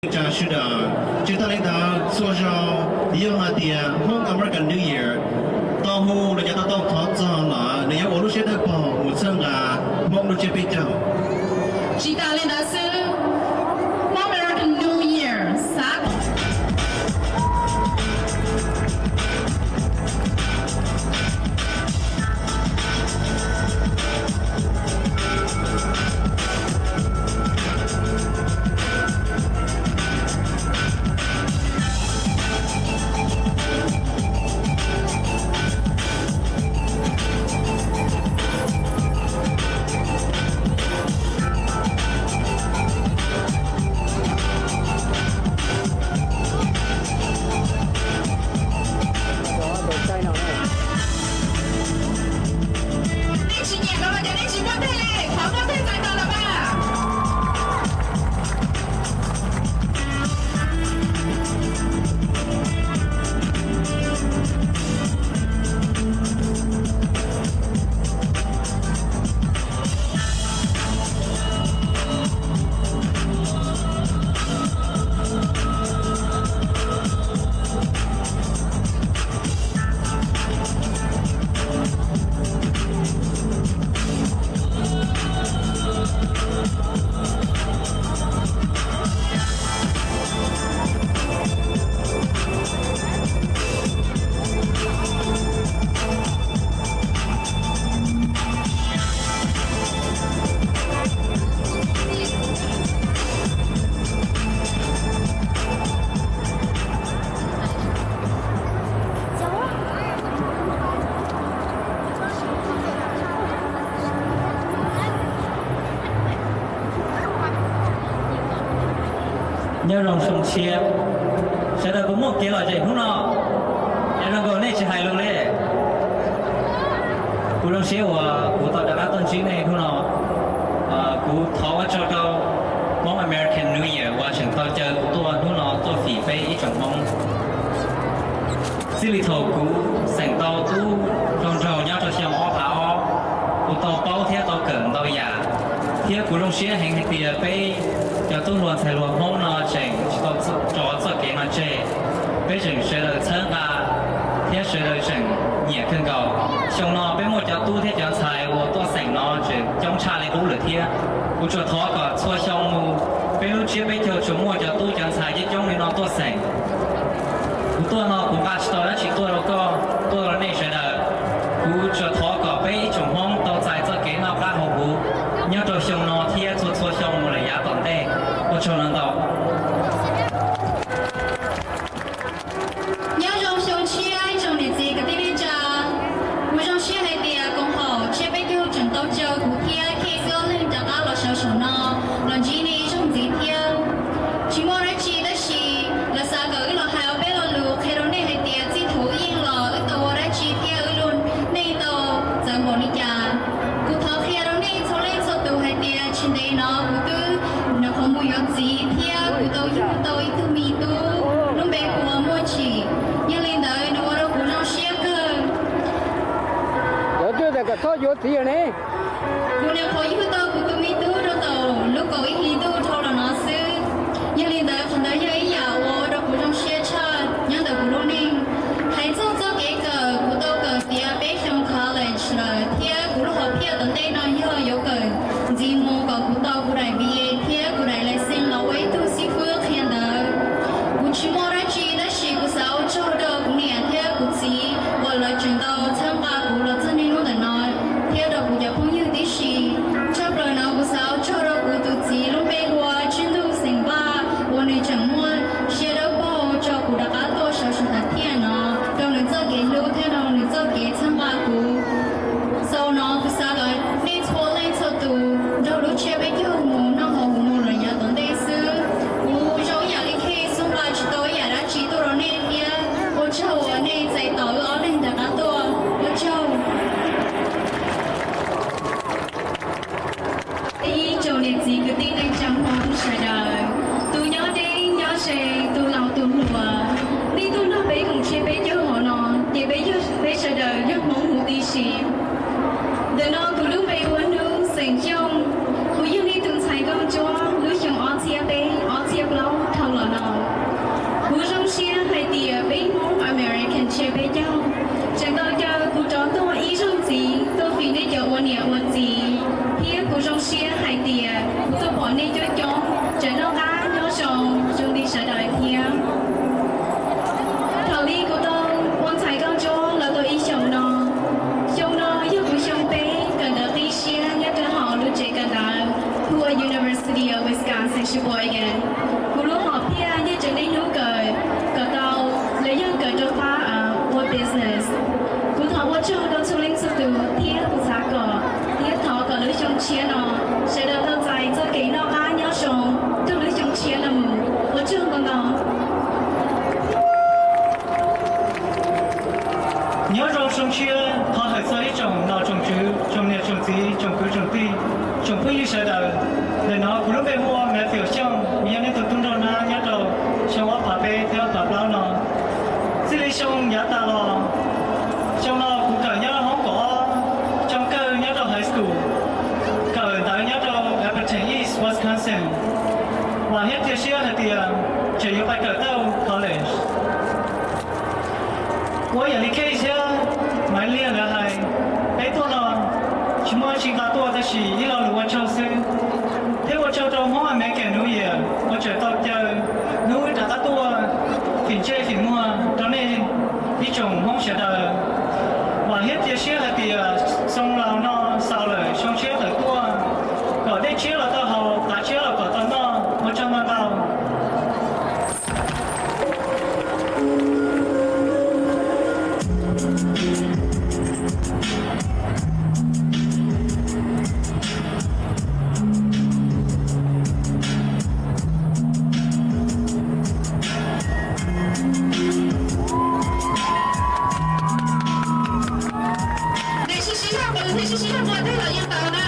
Tsa sawv daws, tsis tas li ntawd txhua zaus yog hais tias Hmoob American New Year tau hu los yog tau thov txog lawm, nws yuav ua lub siab dawb paug mus txhawb nqa Hmoob lub tsiab peb caug. Tsis tas li ntawd xwb, Hmoob American New Year xav Nej tsis nyiam no los ces nej tsis muaj tej li, thov muaj tej txais tos los mas. Nyob zoo xyoo tshiab, sawv daws puas muaj kev lom zem hnub no? Nyob zoo nkaus nej tsis hais lus li. Kuv zoo siab uas kuv tau rov qab tuaj ntsib nej hnub no. Kuv thov ua tsaug rau Hmoob American New Year uas tseem tau caw kuv tuaj hnub no tuaj fim peb ib tsoom Hmoob. Txij li thaum kuv xeem tau tub hluas nraug nyob rau xyoo ob phav ob, kuv tau paub thiab tau kawm ntau yam, thiab kuv zoo siab heev hais tias peb cov tub hluas ntxhais hluas Hmoob no tseem tsis tau tso txoj kev no tseg. Peb tseem sawv daws txhawb nqa thiab sawv daws tseem nyiam kawg nkaus. Xyoo no peb muaj cov tub thiab cov ntxhais uas tuaj xeem no tseem coob tshaj li qub lawm thiab. Kuv tsuas thov kom txhua xyoo mus peb lub tsiab peb caug tsuas muaj cov tub cov ntxhais coob coob li no tuaj xeem. Kuv tuaj no kuv nqa tsis tau dab tsi tuaj rau koj, tuaj rau nej sawv daws. Kuv tsuas thov kom peb ib tsoom Hmoob tau txais txoj kev noj qab haus huv nyob rau xyoo no thiab txhua txhua xyoo mus lawm yav tom ntej. Ua tsaug ntau ntau. Nyob zoo xyoo tshiab ib tsoom niam txiv kwv tij neej tsa. Kuv zoo siab hais tias koom haum tsiab peb caug tseem tau caw kuv thiab Khej Xyob Leej rov qab los sawv saum no los ntsib nej ib zaug ntxiv thiab. Tsis muaj dab tsi tab sis los xav kom wb los hais ob peb lo lus qhia rau nej hais tias txij thaum wb yeej los wb tau ua dab tsi thiab wb lub neej tau txawv npaum li cas. Kuv thov qhia rau nej txhua leej txhua tus hais tias tsis ntev no kuv twb nyuam qhuav mus yuav txiv thiab kuv tau yug tau ib tug me tub, lub npe hu ua Muaj Tsim. Yog li ntawd nws ua rau kuv zoo siab kawg. Yuav twb tias kom txhob yuav txiv ne. Kuv nyuam qhuav yug tau kuv tus me tub rau thaum lub kaum ib hlis ntuj dhau los no xwb. Yog li ntawd qhov ntawd yog ib yam uas ua rau kuv zoo siab tshaj nyob ntawm kuv lub neej. Hais txog txoj kev kawm, kuv tau kawm tiav peb xyoo college lawm thiab kuv lub hom phiaj tom ntej no yog yuav kawm ntxiv mus kom kuv tau kuv daim B A thiab kuv daim license los ua ib tug xib fwb qhia ntawv. Kuv tsis muaj dab tsi tab sis kuv xav ua tsaug rau kuv niam thiab kuv txiv uas lawv tseem tau txhawb nqa kuv los txog niaj hnub ntawm no, thiab rau kuv cov phooj ywg tib si. Tshaj Zoo siab thov hawm txog ib tsoom nom tsoom tswv, tsoom niam tsoom txiv, tsoom kwv tsoom tij, tsoom phooj ywg sawv daws. Ntawm no kuv lub npe hu ua Matthew Xyooj, yog nej tus tub nraug nab nyob rau xyoo ob phav peb thiab ob phav plaub no. Txij li xyoo yav tas los, xyoo no kuv kawm nyob hoob kaum ob, xyoo kawg nyob rau high school, kawm ntawv nyob rau Appleton East, Wisconsin. Vam thiab cia siab hais tias tseem yuav pais kawm tau college. Ua yam li Kate thiab Maiv Liag lawv hais, peb tuaj no tsis muaj dab tsi nqa tuaj tab sis ib lo lus ua tsaug xwb. Thiab ua tsaug rau Hmoob American New Year uas tseem tau caw hnub rov qab tuaj fim ntsej fim muag rau nej ib tsoom Hmoob sawv daws. Vam thiab cia siab hais tias xyoo laus no xaus lawm, xyoo tshiab tawm tuaj, kom dej tshiab los tau haus, tav tshiab los kom tau noj. Ua tsaug ntau ntau. Nej sib sib zog, nej sib sib zog ua tej los yeej tau na.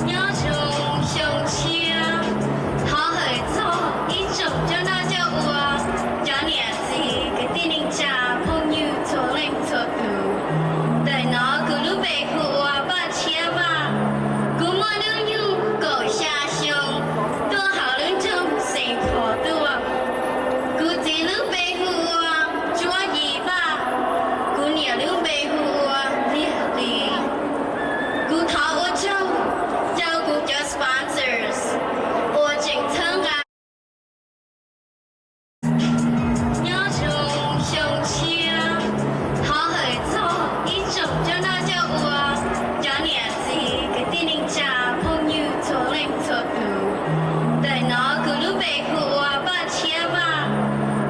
Nyob zoo xyoo tshiab, thov hawm txog ib tsoom coj noj coj ua, cov niam txiv kwv tij neej tsa phooj ywg txhua leej txhua tus. Ntawm no kuv lub npe hu ua Paj Tshiab Vaj. Kuv muaj hnub nyoog kaum xya xyoo, tuaj hauv lub nroog Saint Paul tuaj. Kuv txiv lub npe hu ua Tsuab Yis Vaj, kuv niam lub npe hu ua Liag Lis. Kuv thov ua tsaug rau kuv cov sponsors uas tseem txhawb nqa. Nyob zoo xyoo tshiab, thov hawm txog ib tsoom coj noj coj ua, cov niam txiv kwv tij neej tsa phooj ywg txhua leej txhua tus. Ntawm no kuv lub npe hu ua Paj Tshiab Vaj.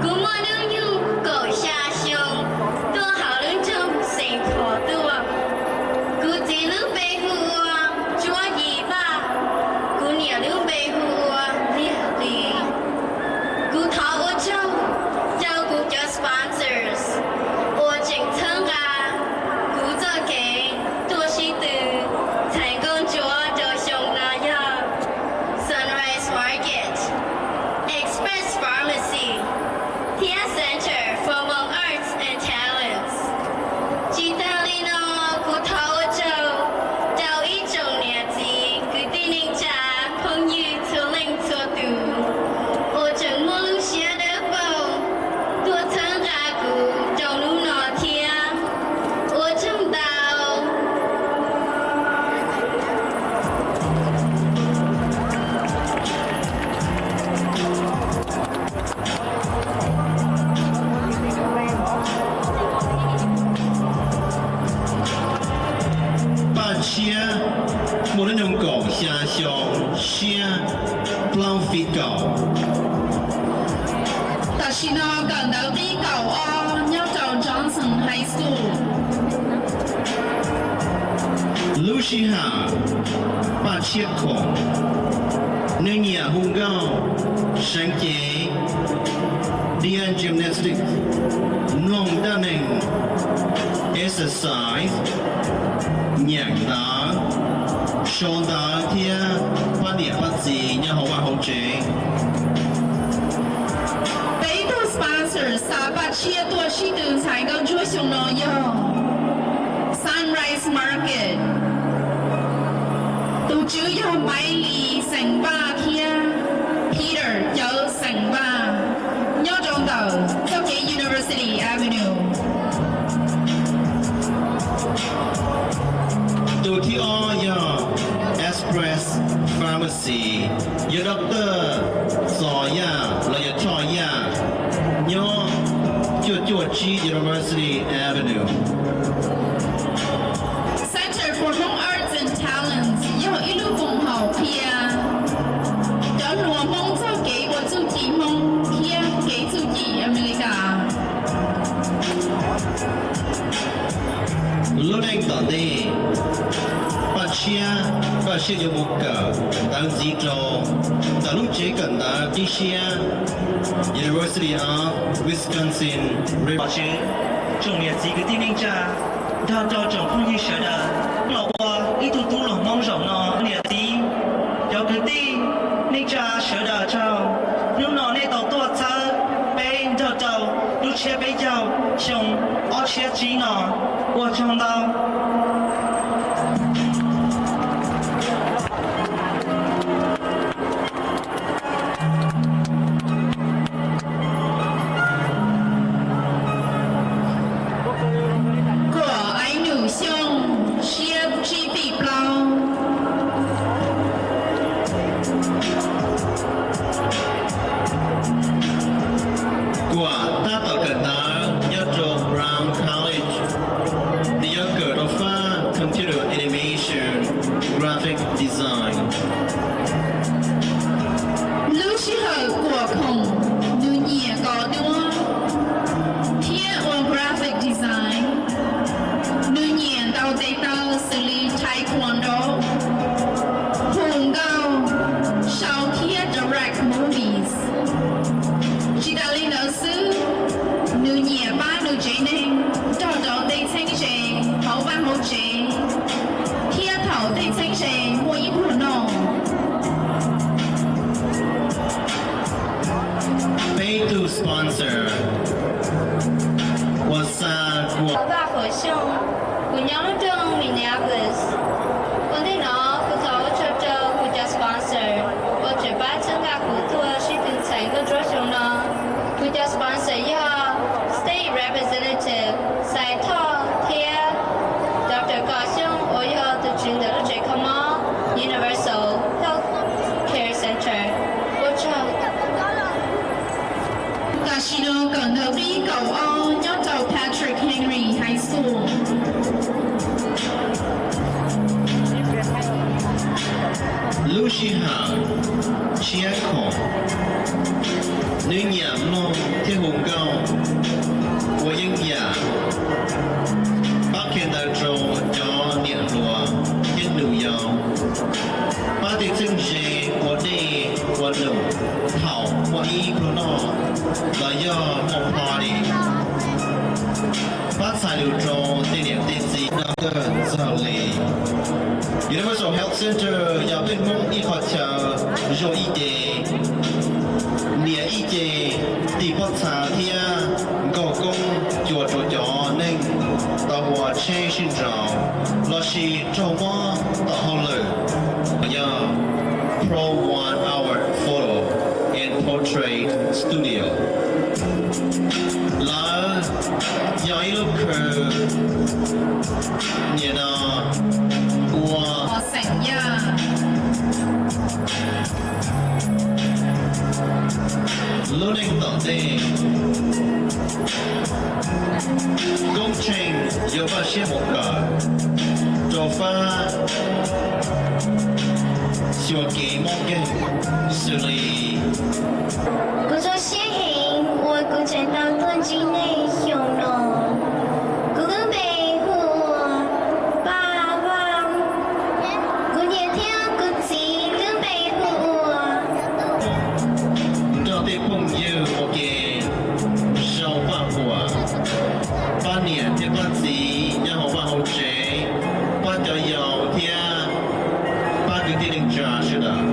Kuv muaj hnub nyoog kaum xya xyoo, tuaj hauv lub nroog Saint Paul tuaj. Kuv txiv lub npe hu ua Tsuab Yis Vaj, kuv niam lub npe hu ua Liag Lis. Kuv thov ua tsaug rau kuv cov sponsors uas tseem txhawb nqa kuv txoj kev tuaj sib tw txhais nkauj ntsuab rau xyoo no yog Sunrise Market, Express Pharmacy, thiab Center for Hmong Arts and Talents. Tsis tag li no, kuv thov ua tsaug rau ib tsoom niam txiv kwv tij neej tsa phooj ywg txhua leej txhua tus uas tseem muaj lub siab dawb paug tuaj txhawb nqa kuv rau hnub no thiab. Ua tsaug ntau. Paj Tshiab muaj hnub nyoog kaum xya xyoo, siab plaub feet kaum. Tam sim no kawm ntawv qib kaum ob nyob rau Johnson High School. Lub sij hawm Paj Tshiab khoom, nws nyiam hu nkauj, seev cev, dias gymnastics, mloog dab neeg, exercise, nyeem ntawv, sau ntawv thiab pab niam pab txiv nyob hauv vaj hauv Peb tug sponsor xa Paj Tshiab tuaj sib tw ntxhais nkauj ntsuab xyoo no yog Sunrise Market, tus tswv yog Maiv Lis xeem Vaj thiab Peter Cawv xeem Vaj, nyob rau ntawm txoj kev University Avenue. Tus thib ob yog Express Pharmacy, yog Doctor Txos Yaj los yog Choj Yaj, nyob cuaj cuaj tsib University Avenue. Center for Hmong Arts and Talents yog ib lub koom haum qhia cov hluas Hmoob txog kev ua txuj ci Hmoob thiab kev txuj ci Amelikas. Lub neej tom ntej, Paj Tshiab, Paj Tshiab yuav mus kawm ntawv ntxiv rau ntawm lub tsev kawm ntawv qib siab University of Wisconsin. Tsoom niam txiv kwv tij neej tsa, nrog rau tsoom phooj ywg sawv daws, los ua ib tug tub hluas Hmoob zaum no. Niam txiv, cov kwv tij neej tsa sawv daws tsaug, hnub no nej tau tuaj txhawb peb nrog rau lub tshiab peb caug xyoo ob txhiab tsib no, ua tsaug ntau. Kuam Aiv Num Xyooj, tshiab tsib tim plaub. Kuam tab tom kawm ntawv nyob rau Brown College, nws yuav kawm rau fab Computer Animation, Graphic Design. Lub sij hawm Kuam khoom, nws nyiam kos duab thiab ua graphic design. Nws nyiam ntaus tes taw xws li taekwondo, hu nkauj, sau thiab direct movies. Tsis tas li ntawd xwb, nws nyiam pab nws tsev neeg nrog rau tej txheeb ze hauv vaj hauv tsev thiab thaum tej txheeb ze muaj ib pluag noj. Peb tug sponsor uas xa Kuam. Vaj Huam Xyooj, kuv nyob lub nroog Minneapolis. Ua ntej no kuv thov ua tsaug rau kuv cov sponsor uas tseem pab txhawb nqa kuv tuaj sib tw ntxhais nkauj ntsuab xyoo no. Kuv cov sponsor yog State Representative Xais Thoj thiab Doctor Kos Xyooj uas yog tus tswv ntawm lub tsev kho mob Universal Health Care Center. Ua tsaug. Tam sim no kawm ntawv pib kaum ob nyob rau Patrick Henry High School. Lub sij hawm tshiab khoom, nws nyiam mloog thiab hu nkauj, ua yeeb yam, pab qhia ntawv rau cov niam hluas thiab nus yau, pab tej txheeb ze ua dej ua num thaum muaj ib pluag noj los yog muaj party, pab txhais lus rau tej niam tej txiv. Doctor Txaus Lis, Universal Health Center yog peb Hmoob ib qho chaw zoo ib ce, niam ib ce, tim pov txha thiab nkaug koob cua rau cov neeg tau ua tsheb sib nraus lossis raug mob tom hauj lwm, yog Pro One Hour Photo and Portrait Studio. Lawv yog ib lub khw niam no ua xeem Yaj. Lub neej tom ntej, Koob Tsheej yuav npaj siab mus kawm rau fab xyuas kev mob nkeeg xws li. Kuv zoo siab heev uas kuv tseem tau tuaj ntsib nej xyoo no. Kuv lub npe hu ua Paj Vaj. Kuv niam thiab kuv txiv lub npe hu ua. Nrog tej phooj ywg ua ke sau Paj Huam, pab niam thiab pab txiv nyob hauv vaj hauv tsev, pab cov yau thiab pab kwv tij neej tsa sawv daws.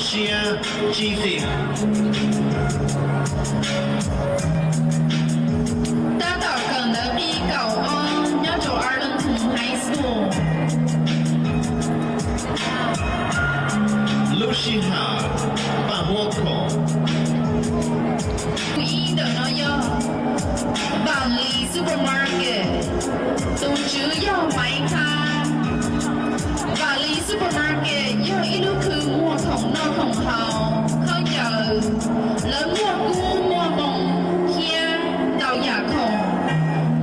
Tsiab tsib xim. Tab tom kawm ntawv qib kaum ob nyob rau Arlington High School. Lub sij hawm paj huab khoom. Ib ntawm no yog Vam Lis Supermarket, tus tswv yog Maiv Thab. Vam Lis Supermarket yog ib lub khw muag khoom noj khoom haus, khaub ncaws, lawv muag kub muag moo thiab ntau yam khoom,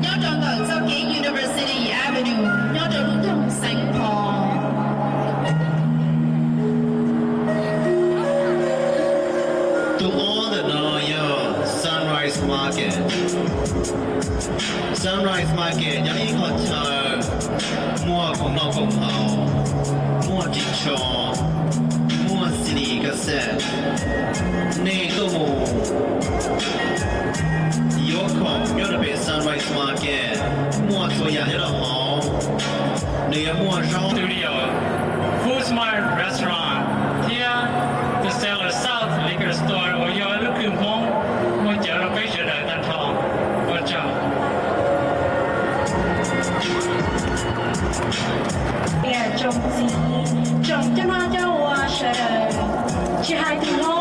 nyob rau ntawm txoj kev University Avenue nyob rau lub nroog Saint Paul. Tus ob ntawm no yog Sunrise Market. Sunrise Market yog ib qho chaw muag khoom noj khoom haus, muag ris tsho, muag C D cassette. Nej tuaj mus yuav khoom nyob rau pem Sunrise Market, muaj txhua yam nyob rau hauv. Nws yuav muaj zaub studio, Food Smart Restaurant thiab The Cellar South Liquor Store uas yog lub khw Hmoob muag cawv rau peb sawv daws tag nrho. Ua tsaug. Niam tsoom txiv, tsoom coj noj coj ua sawv daws, tsis hais tus hlob